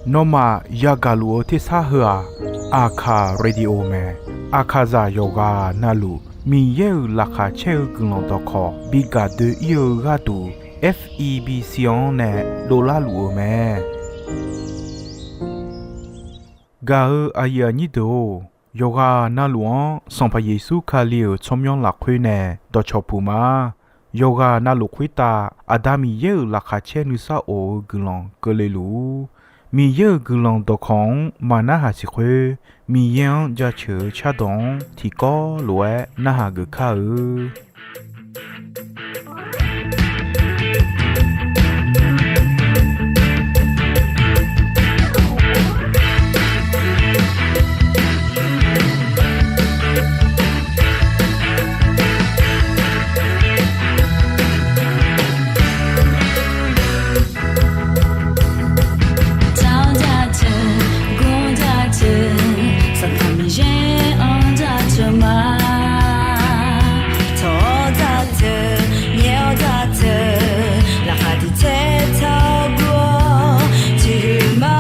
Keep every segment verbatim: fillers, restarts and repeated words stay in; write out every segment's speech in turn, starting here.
Nawmaf yagaq luf-eu tersar heu-aq, Aqkaq Radio mae. Aqkaqzaq yawqghaq navluf Miqyaer-euq laqkhaq caer-eu guiqlanq dawqkawq bi gaq doe-ir-eu gharduq, F E B C-anr nae dovlar luf-eu mae. Gaq-eu aqyuif aqnyir deuq-or, yawqghaq navluf-anr Sanqpaq Yeqsur Kali-euq tsawrmyanr lafkhoer nae dawqcawq puq ma. Yawqghaq navluf khoertav Aqda Miqyaer-euq laqkhaq caer nuisar of-eu guiqlanq keuvle luf-ur. Miqyaer-euq guiqlanq dawqkawq-anr maqnarhaq siq khoer, Miqyaer-anr jaceuq-eu cardawq-anr tiqkawv lof-aer narhaq geuf kar-eu. Tawq-awr dzaqteu, gor-awr dzaqteu, Sanqpaq Miqyaer-anr dzaqteu ma. Tawq-awr dzaqteu, nyaef-awr dzaqteu, laqkhaq tiq tser taq-awr gur-awr tiqhuiq ma.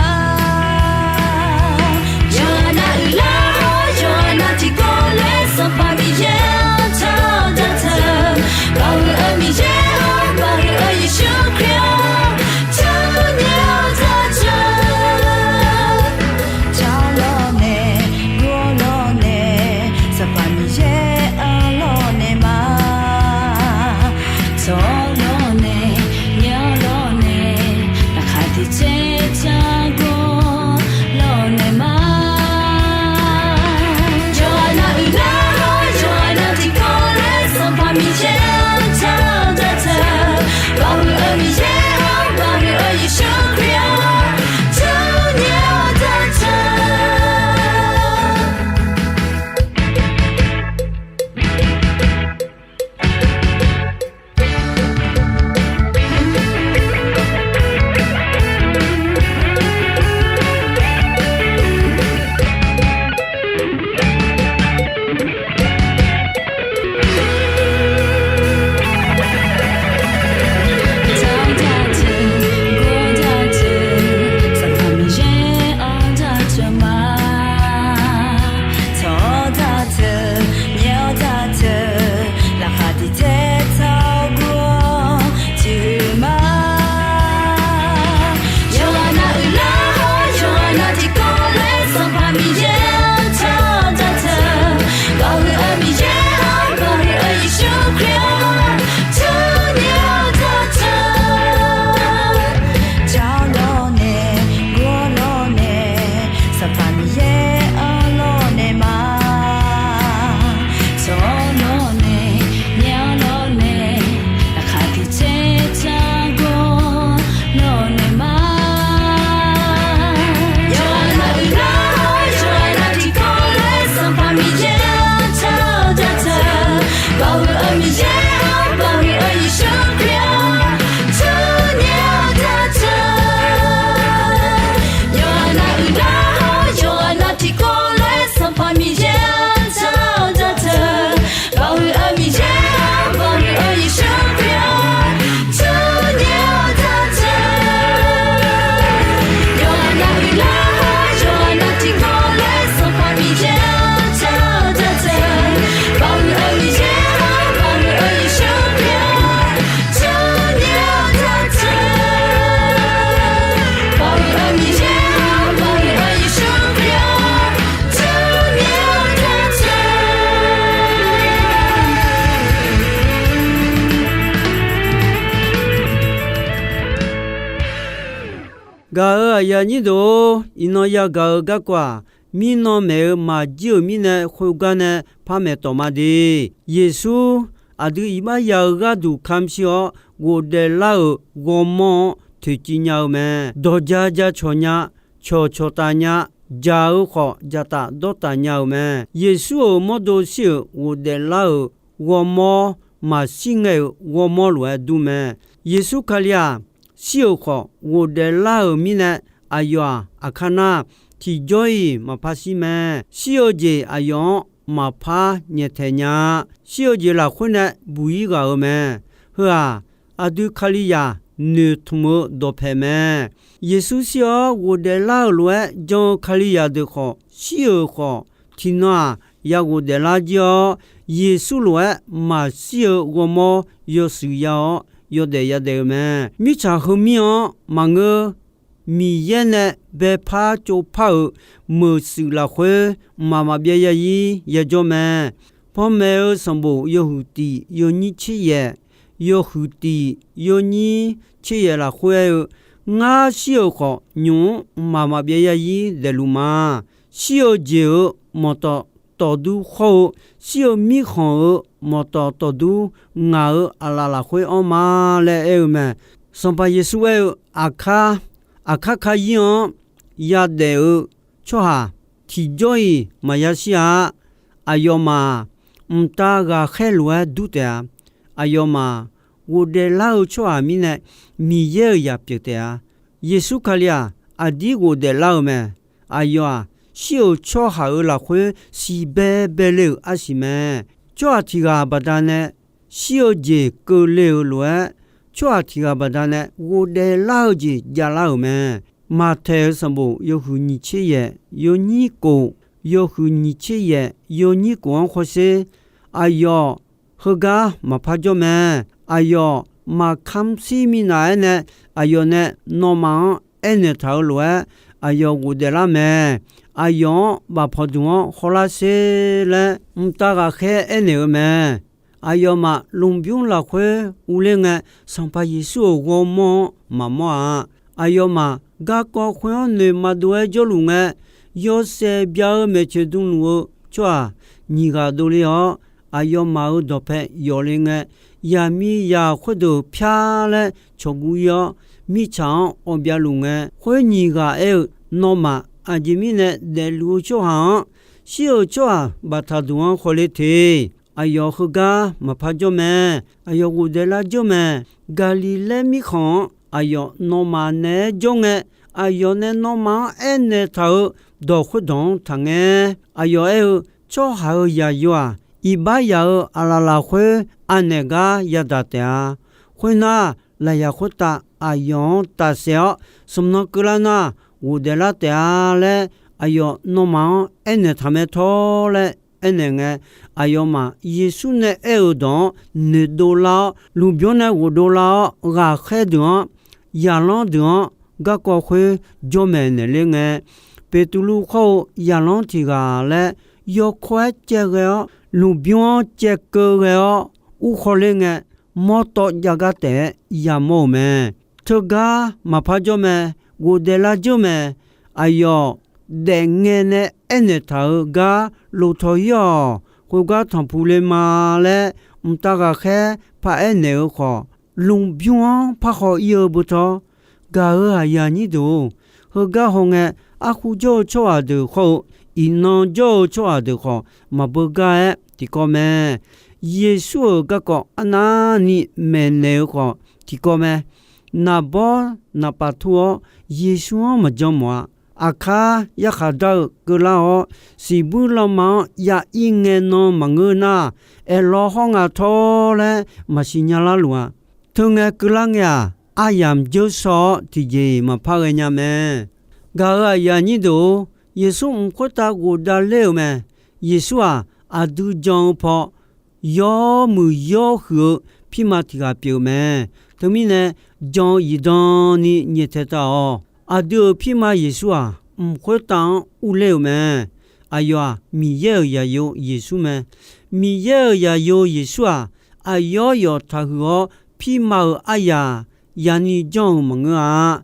Yawqghaq nav uiqlar-awr, yawqghaq nav tiqkawv laer Sanqpaq Miqyaer-anr taq dzaqteu, baoq huiq-eu Miqyaer-or, baoq huiq-eu Yeqsur Kali-or, taq nyaef-awr dzaqteu. Taq-awr lawrnae, gor-awr lawrnae, Sanqpaq Miqyaer-anr lawrnae ma. Tawq-awr lawrnae, nyaef-awr lawrnae, laqkhaq tiq tser taq-awr gur-awr lawrnae ma. Yawqghaq nav uiqlar-awr, yawqghaq nav tiqkawv laer Sanqpaq Miqyaer-anr taq dzaqteu, baoq huiq-eu Miqyaer-or, baoq huiq-eu Yeqsur Kali-or, taq nyaef-awr dzaqteu. Taq-awr dzaqteu, gor-awr dzaqteu, Sanqpaq Miqyaer-anr dzaqteu ma. Tawq-awr dzaqteu, nyaef-awr dzaqteu, laqkhaq tiq tser taq-awr gur-awr tiqhuiq ma. Yawqghaq nav uiqlar-awr, yawqghaq nav tiqkawv laer Sanqpaq Miqyaer-anr taq dzaqteu, baoq huiq-eu Miqyaer-or, baoq huiq-eu Yeqsur Kali-or, taq nyaef-awr dzaqteu. Taq-awr lawrnae, gor-awr lawrnae, Sanqpaq Miqyaer-anr lawrnae ma. Tawq-awr lawrnae, nyaef-awr lawrnae, laqkhaq tiq tser taq-awr gur-awr lawrnae ma. Yawqghaq nav uiqlar-awr, yawqghaq nav tiqkawv laer Sanqpaq Miqyaer-anr taq dzaqteu, baoq huiq-eu Miqyaer-or, baoq huiq-eu Yeqsur Kali-or, taq nyaef-awr dzaqteu. Yawqghaq nav uiqlar-awr, yawqghaq nav tiqkawv laer Sanqpaq Miqyaer-anr taq dzaqteu, baoq huiq-eu Miqyaer-or, baoq huiq-eu Yeqsur Kali-or, taq nyaef-awr dzaqteu. Yawqghaq nav uiqlar-awr, yawqghaq nav tiqkawv laer Sanqpaq Miqyaer-anr taq dzaqteu, baoq huiq-eu Miqyaer-or, baoq huiq-eu Yeqsur Kali-or, taq nyaef-awr dzaqteu. Baoq huiq-eu Miqyaer-or, baoq huiq-eu Yeqsur Kali-or, taq nyaef-awr dzaqteu. Gaq-euq aqyuif aqnyir deuq-or, iqnan yagaq-eu garkawv-aq, mirnan maeq-eu maqjir-euq mirnae khoergar nae par maeq tawq ma de. Yeqsur aqdui iqbax ya-eu gharduq kamq shir-awr ghofdaef lar-euq ghawrmawr-anr toeqciv nya-eu mae. Dawq ja ja cawq nya, cawq cawq taf nya, jaq-eu khawf jaqtaf dawrtaf nya-euq mae. Yeqsur-euq mawrdo shir-euq ghofdaef lar-euq ghawrmawr maqshir ngae-euq ghawrmawr lof-aer dur mae. Yeqsur Kali-aq, shir-euq khawf ghofdaef lar-euq mirnae, aqyawf-aq, aqkar nar tiqjawr-iq maqpar shir mae. Shir-eu jeq aqyawf-anr maqpar nyaeftaeq nya-a. Shir-eu jeq lafkhoer nae buq-ir ghaq-euq mae. Heu-aq, aqdui Kalizaq noeqtmq-eu dawqpaeq mae. Yeqsur shir-awr ghofdaef lar-euq lof-aer jan-eu Kalizaq deuq khawf, shir-euq khawf, tiqnan-aq, ya ghofdaef lar jir-awr, Yeqsur lof-aer maqshir-eu ghawrmawr yawshuif ya-awr, yawdaef yadaef-eu mae. Mirtsaq heumir-anr maqngeur, Miqyaer nae baepar tsovpar-euq meuqshuif lafkhoer mqmaq maqbyav yazir yajawr mae. Panmaeq-eu sanqbof yawhuiq tiq yawnyir tser yaef, yawhuiq tiq yawnyir tser yaef lafkhoer aer-eu, Ngar shir-euq khawf, nymq-mr mqmaq maqbyav yazir daefluf ma. Shir-eu jeq-euq manqtawf tawfdur khawr-eu, shir-eu mirkhanq-euq manqtawf tawfdur ngaq-euq aqlaf lafkhoer anr ma laer aer-eu mae. Sanqpaq Yeqsur aer-eu, aqkar, aqkar karyir-anr yadaef-eu tsawrhaq tiqjawr-iq maqya shir-a. Aqyawfmaf mqtav ghaqkhaer lof-aer dur taef-a. Aqyawfmaf ghofdaef lar-eu tsawrhaq mirnae Miqyaer-euq zaq pyeuf taef-a. Yeqsur Kali-aq, aqdir ghofdaef lar-eu mae. Aqyawf-aq, shir-euq tsawrhaq-euq lafkhoer siqbae bae le-euq arsiq mae. Tsawrhaq tiq ghaq baqdanae shir-eu jeq keuvle-euq lof-aer, tsawrhaq tiq ghaq baqdanae ghofdaef lar-eu jeq javlar-euq mae. Maqtaeq-euq sanqbof yawhuiq nyiq tser yaef yawnyir kof, yawhuiq nyiq tser yaef yawnyir kof-anr khawrsher. Aqyawf heugar maqpar jawr mae. Aqyawf maqkamr shir minav-aer nae, aqyawf nae nawmaf-anr aernaeq taq-euq lof-aer, aqyawf ghofdaef lar mae. Aqyawf-anr bafpaw duq-anr khawlar sher laer mqtav ghaqkhaer aernaeq-eu mae. Aqyawfmaf lmqbymr lafkhoer urler ngae, Sanqpaq Yeqsur-euq ghawrmawr-anr maqmawr-a. Aqyawfmaf garkawv khoer-anr noeqma dov-aer jawrluf ngae, yawshaef bya-eu maeqtsoeq dmluf-eu tsawrhaq nyiq ghaq dovle-awr, aqyawfmaf-euq dawqpae yawf le ngae, yaqmiqzaq khoerdeuq pyar laer cawqguv ir-awr, mirtsaq-anr awq byaluf ngae, khoer nyiq ghaq aer-eu, Nawmaf aqjeq mirnae daefluf-eu tsawrhaq-anr, shir-euq tsawrhaq baftaq duq-anr khawle te. Aqyawf heugar maqpar jawr mae. Aqyawf ghofdaef lar jawr mae. Gaqliqlaer mirkhanq-anr aqyawf nawmaf naeq-aer jawr ngae, aqyawf nae nawmaf-anr aernaeq taq-euq dawq khoerdawq-anr taqngae. Aqyawf aer-eu, Tsawrhaq-euq Zaqyo-aq, iqbax yaf-euq aqlaf lafkhoer anaeq gar yadaq taef-a. Khoernar, lafyaq khoertav aqyawf-anr tafsaef-awr, smq nan keuvlar nar, ghofdaef lar taef-a laer aqyawf nawmaf-anr aernaeq taq mae tawr laer aernaeq ngae, aqyawfmaf Yeqsur nae aer-euq dawq-anr noeqdov lar-awr, lmqbymr nae ghofdov lar-awr, ghaqkhaer deuq-anr, zaqlanr deuq-anr garkawv khoer jawr maeqnaeq ler ngae, Beqtuvluv khawr-eu zaqlanr tiq ghaq laer yawkawr-aer caev ghae-awr, lmqbymr-anr caevkeuv ghae-awr, urkhawr ler ngae, mawrtawv jav gar taef-aer yamawr-euq mae. Teugar maqpar jawr mae. Ghofdaef lar jawr mae. Aqyawf daefngae nae aernaeq taq-euq gar lof tawq-ir-awq. Khoergar tanqpuq le ma laer mqtav ghaqkhaer paraer naeq-eu khawf, lmqbymr-anr parhaw ir-eu beutawr, gaq-euq aqyuif aqnyir deuq-or, heugar hawngae, arkhu jawr-eu tsawrhaq deuq khawr-eu, iqnan jawr-eu tsawrhaq deuq khawf, maqbeugar-aer tiqkawv mae. Yeqsur-euq garkawv arnavni maeqnaeq-eu khawf tiqkawv mae. Naqbawr naqpaf tur-awr, Yeqsur-anr maqjan mawf-a. Aqkar yarkhaq dar-eu keuvlar-awr, siqbuir lanma-anr ya ir ngae nan maqngeur nar, aerlawr hawr nga tawr laer maqsiq nya larluf-a. Teungae keuvlar ngae-aq, aryamq dzeur shaw-awr tiqjeq-iq maqpar ghae nya mae. Gaq-euq aqyuif aqnyir deuq-or, Yeqsur mq khoertav ghofdav ler-euq mae. Yeqsur-aq, aqdui jan-eu paw yawmuiq yawhuiq-eu pirma tiq ghaq pyeuf-eu mae. Teumirnae, jan-eu zifdan ni nyaeftaeq taq-awq. Aqdui-euq pirma Yeqsur-aq, mq khoertav-anr urler-euq mae. Aqyawf-aq, Miqyaer-euq zaqyo Yeqsur mae. Miqyaer-euq zaqyo Yeqsur-aq, aqyawf yawf taqhuiq-awr, pirma-euq aryaq yani janr-eu maqngeur-a.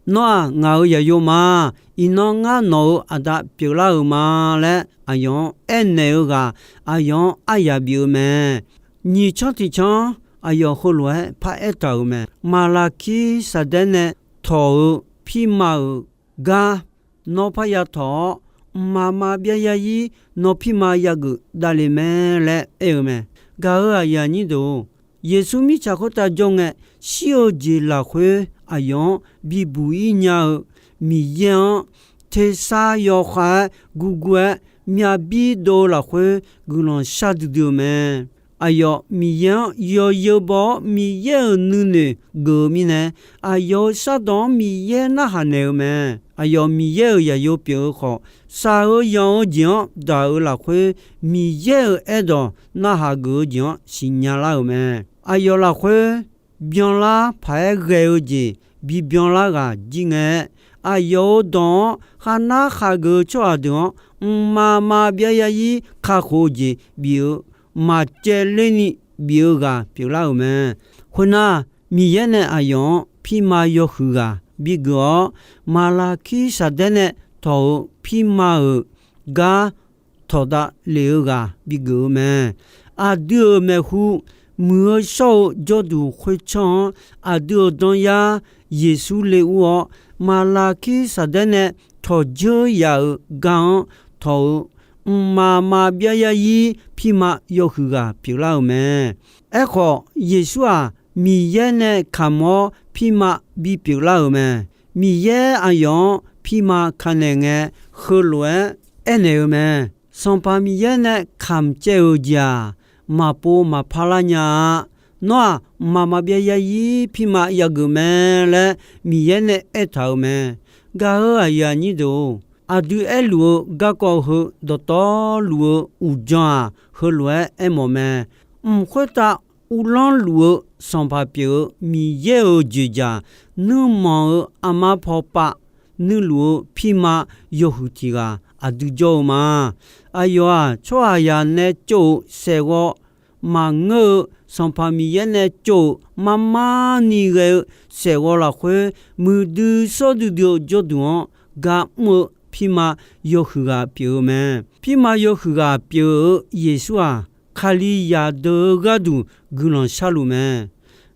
Nawr-aq, ngaq-euq zaqyo ma. Iqnan ngar nawq-euq aqda pyeuflar-euq ma laer aqyawf-anr aernaeq-eu ghaq, aqyawf-anr aryaq bif-eu mae. Nyiq canr tiq canr aqyawf heulof-aer paraer taq-euq mae. Maqlaqkir Saqdaer nae tawq-eu pirma-euq gar nawr parya tawq-awr, mqmaq maqbyav zarzir nawr pirma yageuf davle mae laer aer-eu mae. Gaq-euq aqyuif aqnyir deuq-or, Yeqsur mirtsaq khoertav jawr ngae, shir-eu jeq lafkhoer aqyawf-anr bibuq-ir nya-eu Miqyaer-anr tersar yawkhav-aer gurgur-aer myav bir dov-eu lafkhoer guiqlanq shar duidui-eu mae. aqyawf Miqyaer-anr yawzeu baw-awr, Miqyaer-euq nuinoeq geuf-eu mirnae, aqyawf-euq shardawq-anr Miqyaer narhaq naeq-eu mae. Aqyawf Miqyaer-euq zaqyo pyeuf-eu khawf, shaq-eu yanq-eu jeq-anr daq-euq lafkhoer, Miqyaer-euq aerdawq narhaq geuf-eu jeq-anr siqnya lar-euq mae. Aqyawf lafkhoer byanlar paq-aer ghae-eu jeq bibyan lar ghaq jir ngae-aer, aqyawf-euq dawq-anr kharnar khageuf-eu tsawrhaq deuq-anr mqmaq maqbyav yarzir kakhof-eu jeq bif-eu, maqcaevler ni bif-eu ghaq pyeuflar-euq mae. Khoernar, Miqyaer nae aqyawf-anr pirma yawhuiq ghaq bigeuf-awr, Maqlaqkir Saqdaer nae tawq-euq pirma-euq gar tawqdav lef-eu ghaq bigeuf-eu mae. Aqdui-euq maeqhu, muiq-eu shawr-eu jawrduq khoertsanr-anr, aqdui-euq danyar Yeqsur le ur-awr, Maqlaqkir Saqdaer nae tawqdzeur yaf-euq gar-anr tawq-eu mqmaq maqbyav yarzir pirma yawhuiq ghaq pyeuflar-euq mae. Aerkhawf, Yeqsur-aq, Miqyaer nae kamq-awr pirma bipyeuf lar-euq mae. Miqyaer aqyawf-anr pirma ka naeq ngae, heulof-aer aernaeq-eu mae. Sanqpaq Miqyaer nae kamq caev-euq jeq-aq, maqpov maqpar lar nya-a. Nawr-aq, mqmaq maqbyav yarzir pirma yageuf mae laer Miqyaer nae aertaq-euq mae. Gaq-euq aqyuif aqnyir deuq-or, aqdui aerluf-eu garkawv heu dawqtawvluf-eu uqdzan-aq, heulof-aer aermawf mae. Mq khoertav uvlanr luf-eu Sanqpaq pyeuf-eu Miqyaer-euq dzoeqdzaq nuirmanq-eu armar paw pav nuiluf-eu pirma yawhuiq tiq ghaq aqdui jawr-eu ma. Aqyawf-aq, tsawrhaqzaq nae tsov-euq saeqghawv maqngeur-eu, Sanqpaq Miqyaer nae tsov-euq marmar ni ghae-eu saeqghawv lafkhoer, muiqdui shawr duidui-eu jawrduq-anr gar mr-eu pirma yawhuiq ghaq pyeuf-eu mae. Pirma yawhuiq ghaq pyeuf-eu Yeqsur-aq, Kalizaq deuq-eu gharduq guiqlanq sharluf mae.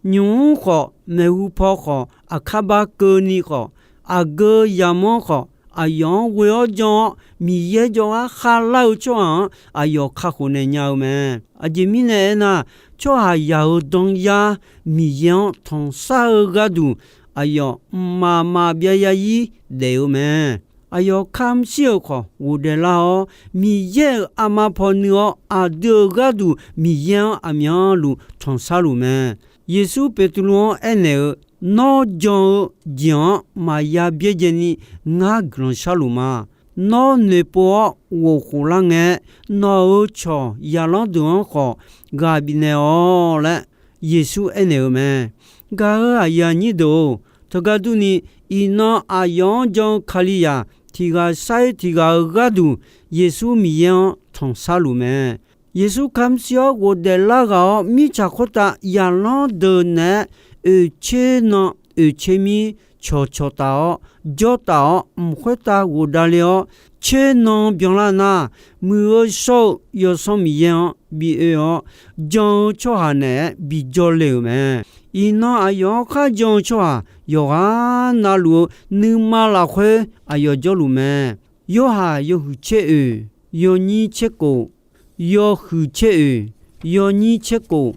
Nymq-mr khawf, maeqhu paw khawf, aqkar bar keuvni khawf, aqgeu yamawr khawf, aqyawf-anr ghoe-awr jan-awr, Miqyaer jawrgar khavlar-eu tsawrhaq-anr aqyawf kakhof naeq nya-eu mae. Aqjeq mirnae aernar, tsawrhaqzaq-euq danyar Miqyaer-anr tanqshar-eu gharduq, aqyawf mqmaq maqbyav yarzir daef-eu mae. Aqyawf kamq shir-euq khawf ghofdaef lar-awr, Miqyaer-euq armar paw nuir-awr, aqdui-euq gharduq Miqyaer-anr aqmyanluf tanqshar luf mae. Yeqsur Beqtuvluv-anr aernaeq-eu, Nawr jan-eu jeq-anr maqya byaerdzae ni ngar guiqlanq sharluf ma. Nawr noeqpov-awr ghofkhof lar ngae, nawq-euq cawq zaqlanr deuq-anr khawf ghaq bifnaeq-awq laer Yeqsur aernaeq-eu mae. Gaq-euq aqyuif aqnyir deuq-or, teugar durni, iqnan aqyawf-anr jan-eu Kalizaq tiq ghaq sar-ir tiq ghaq-euq gharduq Yeqsur Miqyaer-anr tanqshar luf mae. Yeqsur kamq shir-awr ghofdaef lar ghaq-awr, mirtsaq khoertav zaqlanr deuq naeq-aer oeqtser nan oeqtser mir cawqcawq taf-awr, jawr taf-awr, mq khoertav ghofdav le-awr, tser nan byanlar nar, muiq-eu shawr-eu Yawsanr Miqyaer-anr bi oe-awr, jan-eu tsawrhaq naeq-aer bijawr le-euq mae. Iqnan aqyawf-anr kharjan-eu tsawrhaq yawqghaq navluf-eu nuima lafkhoer aqyawf jawrluf mae. Yorhaq yawhuiq tser oeq, yawnyir tser kof, yawhuiq tser oeq, yawnyir tser kof.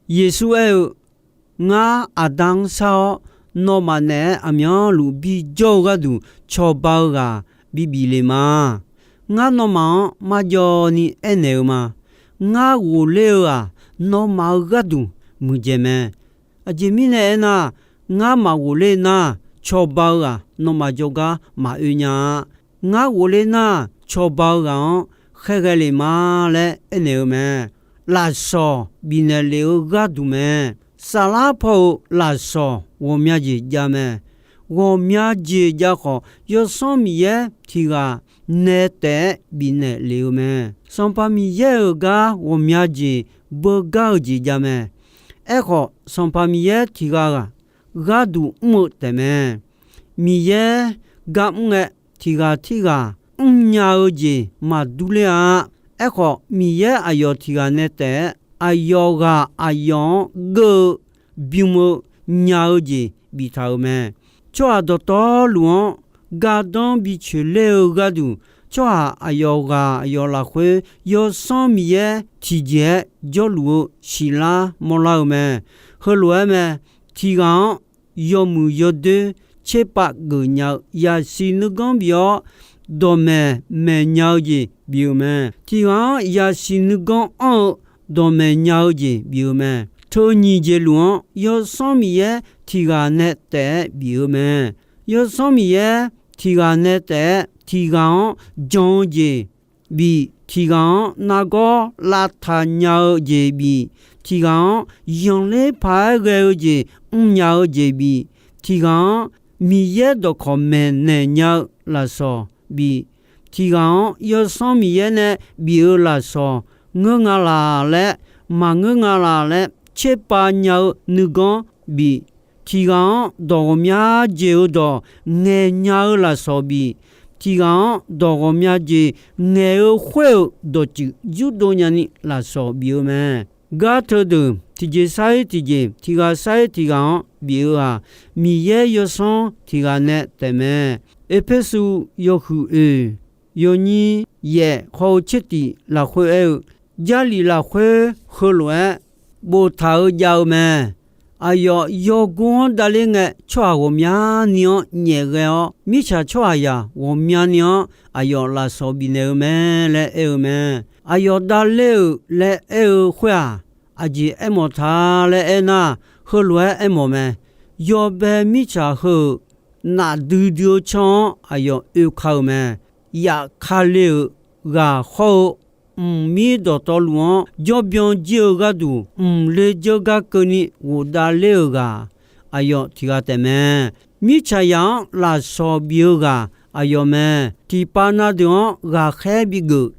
Yeqsur aer-eu, Ngar Aqda-anr shar-awr, nawmaf naeq-aer aqmyanluf bijawr-eu gharduq cawba-eu ghaq bibif le ma. Ngar nawmaf-anr marjawv ni aernaeq-eu ma. Ngar ghofler-eu-aq, nawmaf-euq gharduq muiqdzaeq mae. Aqjeq mirnae aernar, ngar maqghofler nar, cawba-eu ghaq nawmaf jawrgar maqoe nya-a. Ngar ghofler nar, cawba-eu ghaq-anr khaerghae le ma laer aernaeq-eu mae. Lafsawq bifnaeq lef-eu gharduq mae. Saflar paw-euq lafsawq ghawqmya jeq jav mae. Ghawqmya jeq jav khawf, Yawsanr Miqyaer tiq ghaq nae taef-aer bifnaeq lef-eu mae. Sanqpaq Miqyaer-euq gar ghawqmya jeq beugar-eu jeq jav mae. Aerkhawf, Sanqpaq Miqyaer tiq ghaq ghaq gharduq mr-eu taefmae. Miqyaer gar mr ngae, tiq ghaq tirghaq mrnya-eu jeq maqdur ler-a. Aerkhawf, Miqyaer aqyawf tiq ghaq nae taef-aer, aqyawf ghaq aqyawf-anr geur-eu bym-eu nya-eu jeq biftaq-euq mae. Tsawrhaq dawqtawvluf-anr gardanr bicoeq ler-eu gharduq, tsawrhaq aqyawf ghaq aqyawf lafkhoer Yawsanr Miqyaer tiqjeq-aer jawrluf-eu siqlar mawrlar-eu mae. Heulof-aer mae. Tiq ghaq-anr yawmuiq yawdoer tserpav geufnya-eu yaqsiq nuiganr bif-awr, dawqmaeq maeqnya-eu jeq bif-euq mae. Tiq ghaq-anr yaqsiq nuiganr anr-eu dawqmaeq nya-eu jeq bif-eu mae. Teu nyiq jeq luf-anr, Yawsanr Miqyaer tiq ghaq nae taef-aer bif-eu mae. Yawsanr Miqyaer tiq ghaq nae taef-aer, tiq ghaq-anr jan-eu jeq bif, tiq ghaq-anr nargawr lavtaq nya-eu jeq bif, tiq ghaq-anr yanqler paq-aer ghae-eu jeq mrnya-eu jeq bif, tiq ghaq-anr Miqyaer dawqkawq maeqnaeq nya-eu lafsawq bif, tiq ghaq-anr Yawsanr Miqyaer nae bif-eu lafsawq ngeur nga laq laer, maqngeur nga laq laer tserpav nya-eu nuiganr bif, tiq ghaq-anr dawq ghawqmya jeq-eu dawq ngaeq nya-eu lafsawq bif, tiq ghaq-anr dawq ghawqmya jeq ngaeq-eu khoer-euq dawqtsuif yurdov nyani lafsawq bif-eu mae. Gar teudeuq tiqjeq sar-ir tiqjeq, tiq ghaq sar-ir tiq ghaq-anr bif-eu-aq, Miqyaer Yawsanr tiq ghaq nae taefmae. Erpersu yawhuiq oeq, yawnyir yaef hawr-eu tsertif lafkhoer aer-eu, Jarlif lafkhoer heulof-aer boftaq-eu jav-eu mae. Aqyawf yawgor-anr davler ngae, tsawrhaq ghawqmyani-anr nyaef ghae-awr, mirtsaq tsawrhaqzaq ghawqmyani-anr aqyawf lafsawq bifnaeq-eu mae laer aer-eu mae. Aqyawf davler-euq laer aer-eu khoer-aq, aqjeq aermawf ta laer aernar, heulof-aer aermawf mae. Yawbae mirtsaq heu-euq nafdui dui-eu tsanr-anr aqyawf oeka-euq mae. Yaf Kali-euq ghaq hawr-eu mqmir dawqtawvluf-anr jawrbyan jir-eu gharduq, mqle dzeur gar keuvni ghofdav ler-euq ghaq, aqyawf tiq ghaq taefmae. Mirtsaqzaq-anr lafsawq bif-eu ghaq aqyawf mae. Tiqpav na deuq-anr ghaqkhaer bigeuf.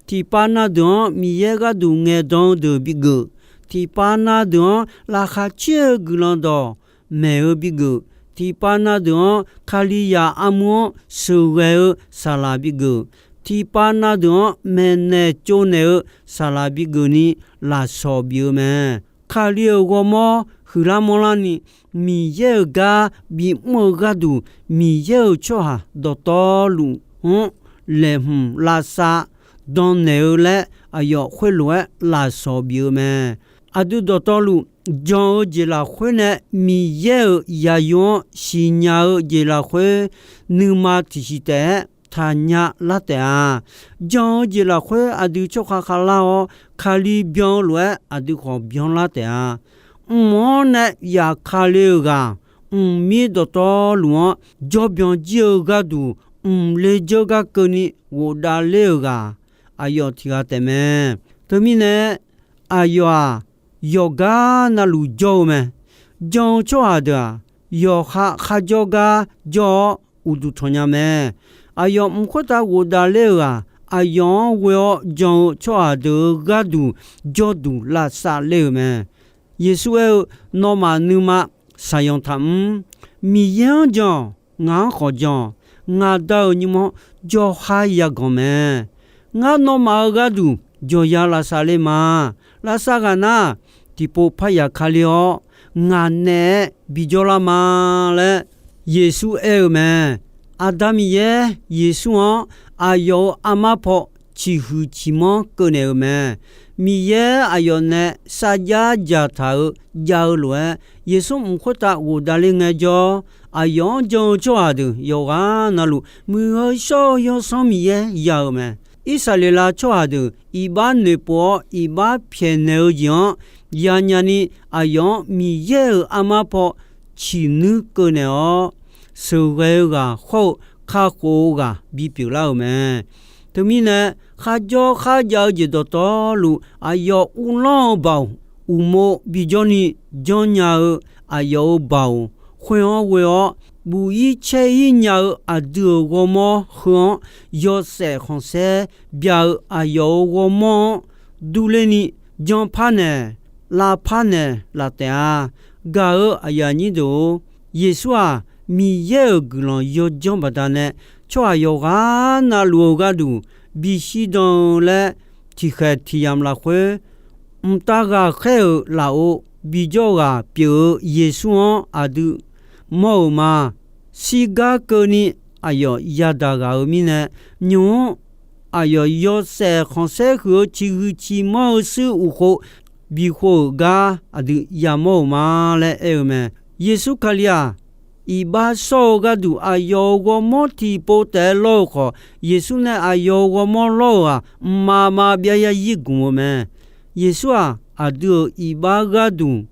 Tiqpav na deuq-anr Miqyaer gharduq ngaeqdan-eu deuq bigeuf. Tiqpav na deuq-anr laqkhaq caer-eu guiqlanq dawq maeq-eu bigeuf. Tiqpav na deuq-anr Kalizaq armur-anr sheuqghae-eu saqlaq bigeuf. Tiqpav na deuq-anr maeqnaeq tsovnaeq-eu saqlaq bigeufni lafsawq bif-eu mae. Kali-euq ghawrmawr huiqlar manrlarni, Miqyaer-euq gar bimr-eu gharduq, Miqyaer-euq tsawrhaq dawqtawvluf-anr laeqhmq lavsav dannaeq-eu laer, aqyawf khoerlof-aer lafsawq bif-eu mae. Aqdui dawqtawvluf jan-eu jeq lafkhoer nae Miqyaer-euq yaqyo-anr siqnya-eu jeq lafkhoer, nuima tiqsiq taef-aer taqnya lar taef-a. Jan-eu jeq lafkhoer aqdui tsawrkhav khavlar-awr, Kali byan-eu lof-aer aqdui khawf byanlar taef-a. Mq-anr nae yaf Kali-euq ghaq, mqmir dawqtawvluf-anr jawrbyan jir-eu gharduq, mqle dzeur gar keuvni ghofdav ler-euq ghaq, aqyawf tiq ghaq taefmae. Teumirnae, aqyawf-aq, yawqgar navluf jawr-eu mae. Jan-eu tsawrhaq deuq-aq, yawqha kharjawr gar jawr-awr uqduq tanqnya mae. Aqyawf mq khoertav ghofdav ler-euq ghaq, aqyawf-anr ghoe-awr jan-eu tsawrhaq deuq-euq gharduq jawrduq lavsav ler-euq mae. Yeqsur aer-eu, Nawmaf nuima saqyanq taqmr. Miqyaer-anr jan-awq. Ngaq-anr khawf jan-awq. Ngaq Da-euq nymr-anr jawrha yaganq mae. Ngar nawmaf-euq gharduq jawqya lavsav le ma. Lavsav ghaq nar, tiqpov parya kali-awr, ngaq naeq-aer bijawr lar ma laer Yeqsur aer-eu mae. Aqda Miqyaer Yeqsur-anr aqyawf-euq armar paw ciqhuiq ciqmanr keuv naeq-euq mae. Miqyaer aqyawf nae sarjax dzaqtaq-euq jav-eu lof-aer, Yeqsur mq khoertav ghofdav ler ngaejawr, aqyawf-anr jan-eu tsawrhaq deuq yawqghaq navluf muiq-eu shawr-eu Yawsanr Miqyaer ya-euq mae. Irsaqleqlav tsawrhaq deuq iqbax noeqpov-awr iqbax pyaeqnaeq-eu jeq-anr yanyani, aqyawf-anr Miqyaer-euq armar paw ciqnuir keuv naeq-awr, sheuqghae-eu ghaq hawr-eu kakhof-eu ghaq bipyeuf lar-euq mae. Teumirnae, kharjawr kharjav-eu jeq dawqtawvluf aqyawf uvlanr-eu baoq, uqmov bijawrni janrnya-eu aqyawf-euq baoq, khoer-anr ghoe-awr buq-ir caer-ir nya-eu aqdui-euq ghawrmawr heu-anr yawshaef khanqsaer bya-eu aqyawf-euq ghawrmawr-anr durlerni janrpar naeq, lavpar naeq laf taef-a. Gaq-eu aqyuif aqnyir deuq-or, Yeqsur-aq, Miqyaer-euq guiqlanq yawdzanr baqdanae tsawrhaq yawqghaq navluf-eu gharduq bishir dan-eu laer tiqkhaeq tiqyamq lafkhoer, mqtav ghaqkhaer-euq lafov bijawr ghaq pyeuf-eu Yeqsur-anr aqdui mawr-euq ma. Shirgar keuvni aqyawf yadaq ghaq-euq mirnae, nymq-mr aqyawf yawshaef khanqsaer huiq-eu ciqhuiq ciqmanr-eu shuir uqkhov bikhov-euq gar aqdui yamawr-euq ma laer aer-eu mae. Yeqsur Kali-aq, iqbax shawr-eu gharduq aqyawf-euq ghawrmawr tiqpov taef-aer lawr-eu khawf, Yeqsur nae aqyawf-euq ghawrmawr lawr-euq-aq, mqmaq maqbyav yarzir gmq-eu mae. Yeqsur-aq, aqdui-euq iqbax gharduq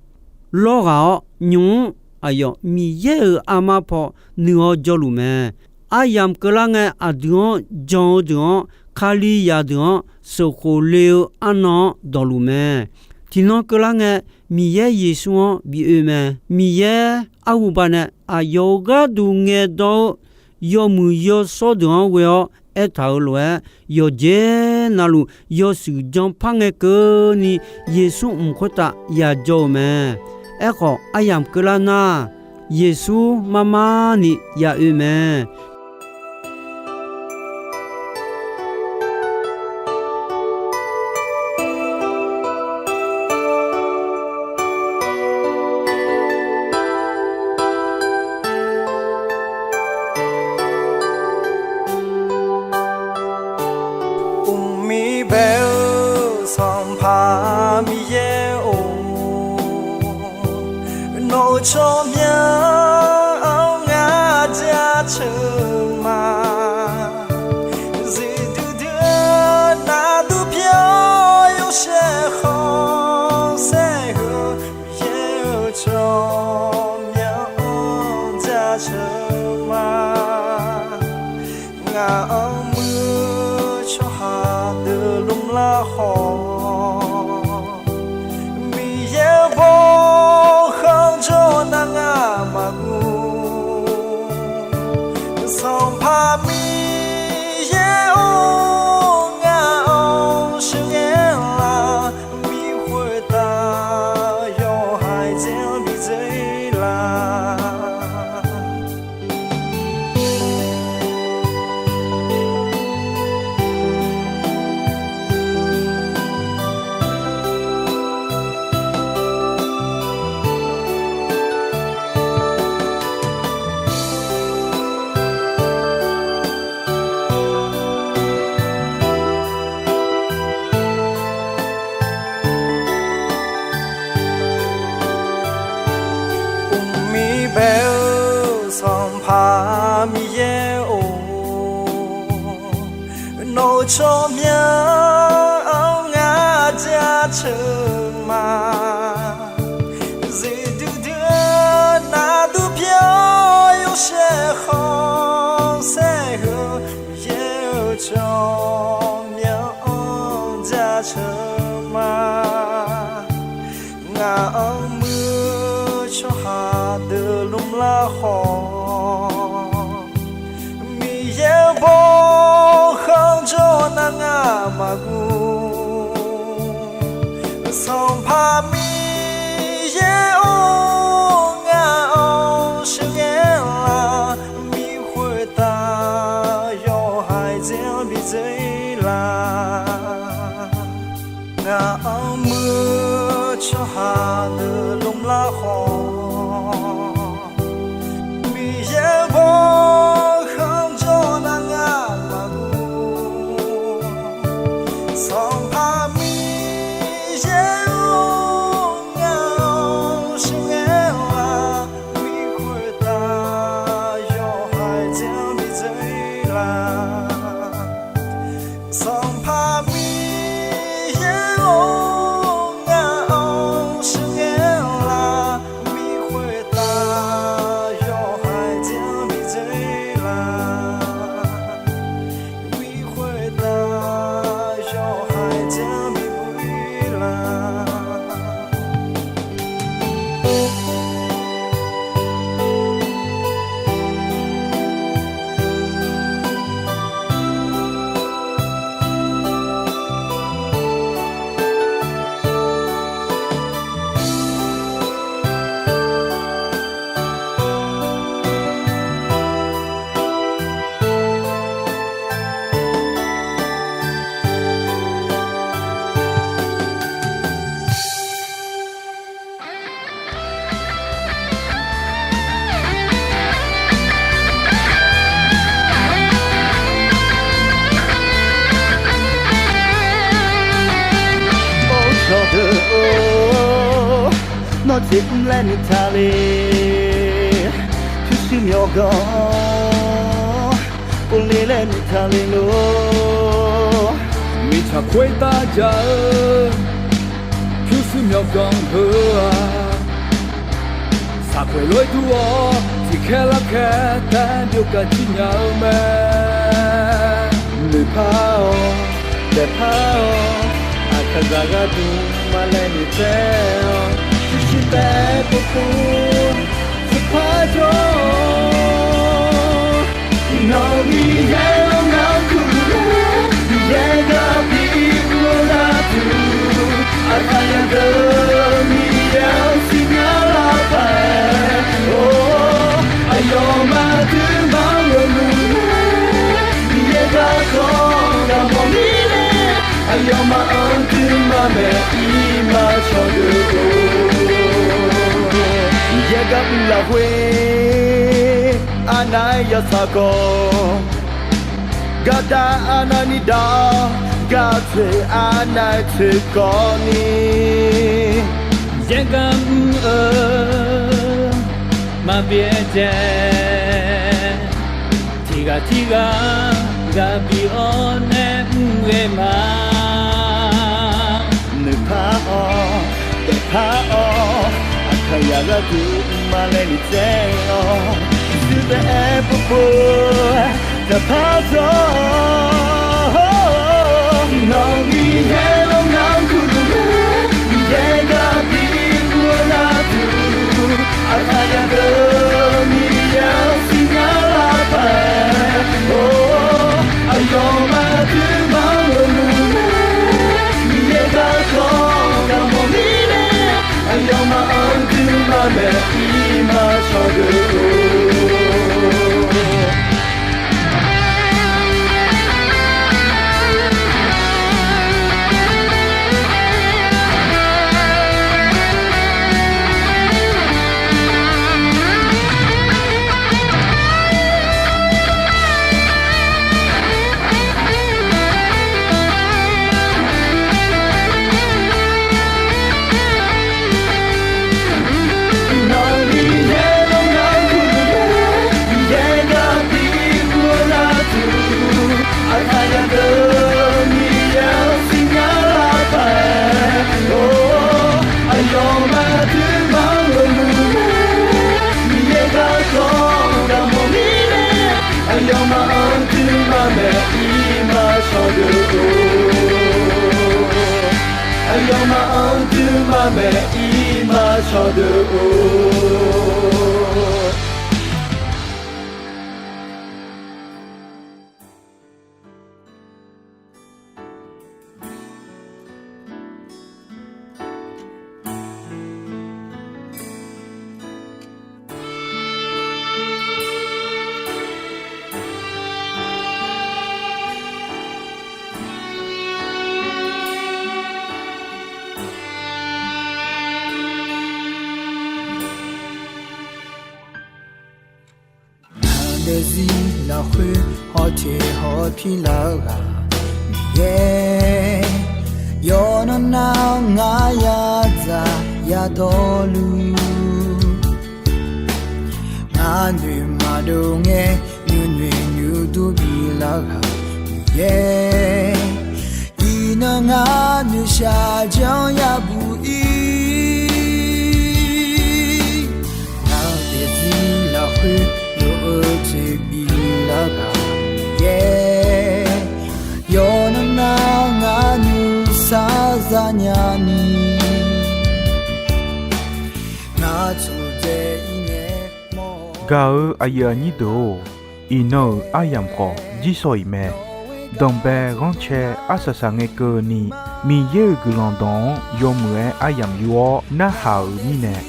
lawr ghaq-awr, nymq-mr aqyawf Miqyaer-euq armar paw nuihaw jawrluf mae. Aryamq keuvlar ngae, aqdui-anr jan-eu deuq-anr, Kalizaq deuq-anr sheuqkhof le-eu arnan-anr dawqluf mae. Tiqnan keuvlar ngae, Miqyaer Yeqsur-anr bi oe mae. Miqyaer arhuba nae aqyawf-euq gharduq ngaeqdan-eu yawmuiq yawshawr deuq-anr ghoe-awr aertaq-euq lof-aer, yawqjeq navluf yawshuif janpar ngae keuvni Yeqsur mq khoertav yajawr-eu mae. Aerkhawf, aryamq keuvlar nar, Yeqsur marmar ni ya oe mae. Mqmir bae-eu Sanqpaq Miqyaer-or, nawq-euq tsawrmyanr-anr ngar jaceuq ma. Zuif duidui-eu navduq pyeuf-awr yawshaef khanqsaer heu, Miqyaer-euq tsawrmyanr-anr jaceuq ma. Ngaq-anr muir-eu tsawrhaq deuq lmrlar khawf, Miqyaer-eu bawkhanq jawr nar ngar maqguv. Sanqpaq Miqyaer-or, ngaq-anr sheuqghae laf, bi khoertav yawhaiq dzae-anr bi dzoer laf. Mqmir bae-eu Sanqpaq Miqyaer-or, nawq-euq tsawrmyanr-anr ngar jaceuq ma. Zuif duidui-eu navduq pyeuf-awr yawshaef khanqsaer heu, Miqyaer-euq tsawrmyanr-anr jaceuq ma. Ngaq-anr muir-eu tsawrhaq deuq lmrlar khawf, Miqyaer-eu bawkhanq jawr nar ngar maqguv. Sanqpaq Miqyaer-or, ngaq-anr sheuqghae laf, bi khoertav yawhaiq dzae-anr bi dzoer laf. Ngaq-anr muir-eu tsawrhaq deuq lmrlar khawf, Miqyaer-eu bawkhanq jawr nar ngar maqguv. Sanqpaq Miqyaer-or, ngaq-anr sheuqghae laf, bi khoertav yawhaiq dzae-anr bi dzoer laf. Sanqpaq Miqyaer-or, ngaq-anr sheuqghae laf, bi khoertav yawhaiq dzae-anr bi dzoer laf. Bi khoertav yawhaiq dzae-anr bi buir laf. Or, yawqdeuq-or, nawr jeq mr laer nuitaq le. Pyurshuir myawqganq-anr povle laer nuitaq le lor. Mirtsaq khoertav jaq-eu Myawqganq heu-aq, saqpoeq lof-aer dur-awr tiqkhaer larkhaer taef-aer byov gaq jir nya-eu mae. Noeqpar-awq, daefpar-awq, aqkaqzaq gharduq maqlaeq noeqtsaev-awq. Shuirshuir taef-aer povpov, tiqpar jawr-awq. Nawq-euq Miqyaer-anr ngar kurluf-eu, Miqyaer gar bi mr-eu gharduq, aqkaq yadeuq Miqyaer-anr siqnya lar paq-aer, or, aqyawfmaf aqduimaf-anr yawmuiq-aer, Miqyaer garkawv gaq mawf mirnae, aqyawfmaf aqduimaf maeq ir ma cawqdeuq-or. Miqyaer gar mr lafkhoer, arnav-aer yawtsaq kawv, gaqdaq arnavni dav-awr, gaq tsoeq arnav-aer tsoeq kawvni, Miqyaer gar mr-eu maqbyaerdzae, tiqghaq tirghaq ghaq bif-awr nae mr ghae ma. Noeqpar-awq, daefpar-awq, aqkaqzaq gharduq maqlaeq noeqtsaev-awq. Shuirshuir taef-aer povpov, daefpar jawr-awq. Nawq-euq Miqyaer-anr ngar kurluf-eu, Miqyaer gar bi mr-eu gharduq, aqkaq yadeuq Miqyaer-anr siqnya lar paq-aer, or, aqyawfmaf aqduimaf-anr yawmuiq-aer, Miqyaer garkawv gaq mawf mirnae, aqyawfmaf aqduimaf maeq ir ma cawqdeuq-or. Aqyawfmaf aqduimaf-anr yawmuiq-aer, Miqyaer garkawv gaq mawf mirnae, aqyawfmaf aqduimaf maeq ir ma cawqdeuq-or. Aqyawfmaf aqduimaf maeq ir ma cawqdeuq-or. Ngaq daefzir lafkhoer hawteq hawpir lar-eu ghaq Miqyaer, yawqnan nar-awr ngar yadzaq yadawrluf, ngar noeq maqdov ngae nuinoeq nuidur bilar ghaq Miqyaer, iqnan ngar noeqshaq janr yabuq ir. Ngaq daefzir lafkhoer lof-eu toeqbif lar ghaq Miqyaer, yawqnan nar ngar nuisar zanya ni, ngar tsoqdzae ir ngae mawr. Gaq-eu aqyuif aqnyir deuq-or, iqnan-euq aryamq khawf jirsawq iq mae. Danqbae ghanrcae arsaq saq ngae keuvni, Miqyaer-euq guiqlanq dawq-anr yawmuiq-aer aryamq yur-awr narhaq-euq mirnae,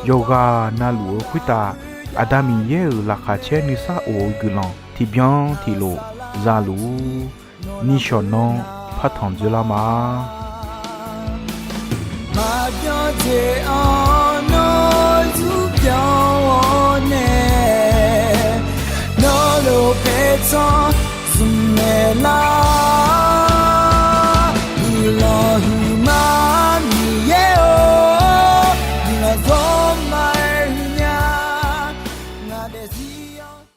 yawqghaq navluf-eu khoertav Aqda Miqyaer-euq laqkhaq caer nuisar of-eu guiqlanq tiqbyan tiqlof zaluf-ur. Nishawq nanr partanq dzoerlar ma. Maqbyan jeq-anr nawr zurpyanq-awr nae, nawr lof paertsanr